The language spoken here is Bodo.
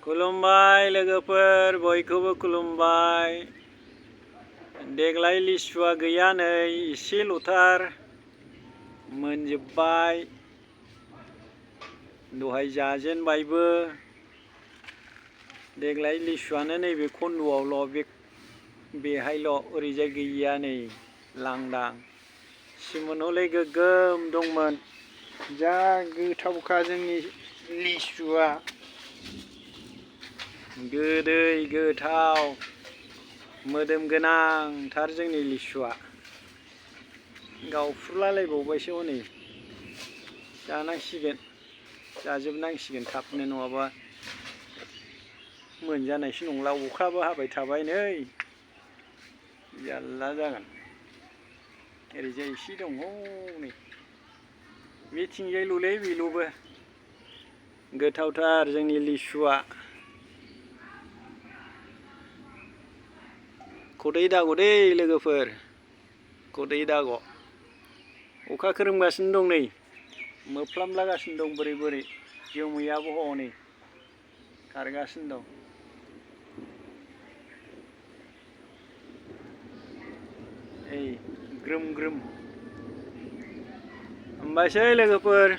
खुलुमबाय लोगोफोर, बयखौबो खुलुमबाय। देग्लाय लिसुआ गैया नै, एसेल'थार मोनजोब्बाय। दहाय जाजेनबायबो। देग्लाय लिसुआनो नैबे खन्द'आवल', बेहायल', ओरैजाय गैया नै लांदां। सिमोन हले गोगोम दंमोन। जा गोथावखा जोंनि लिसुआ। गोदै गोथाव मोदोम गोनांथार जोंनि लिसुआ। गावफ्रुलालायबावबायसो हनै। जानांसिगोन, जाजोबनांसिगोन थाबनो, नङाबा मोनजानायसो नंला। अखाबो हाबाय थाबाय नै, जारला जागोन। ओरैजाय एसे दङ नै, बेथिंजायल'लै बेल'बो। गोथावथार जोंनि लिसुआ। खदै दाग' दे लोगोफोर, खदै दाग'। अखा खोरोमगासिनो दं नै, मोफ्लामलागासिनो दं बोरै बोरै। जोमैयाबो हनै खारगासिनो दं। ग्रोम ग्रोम। हामबायसै लोगोफोर।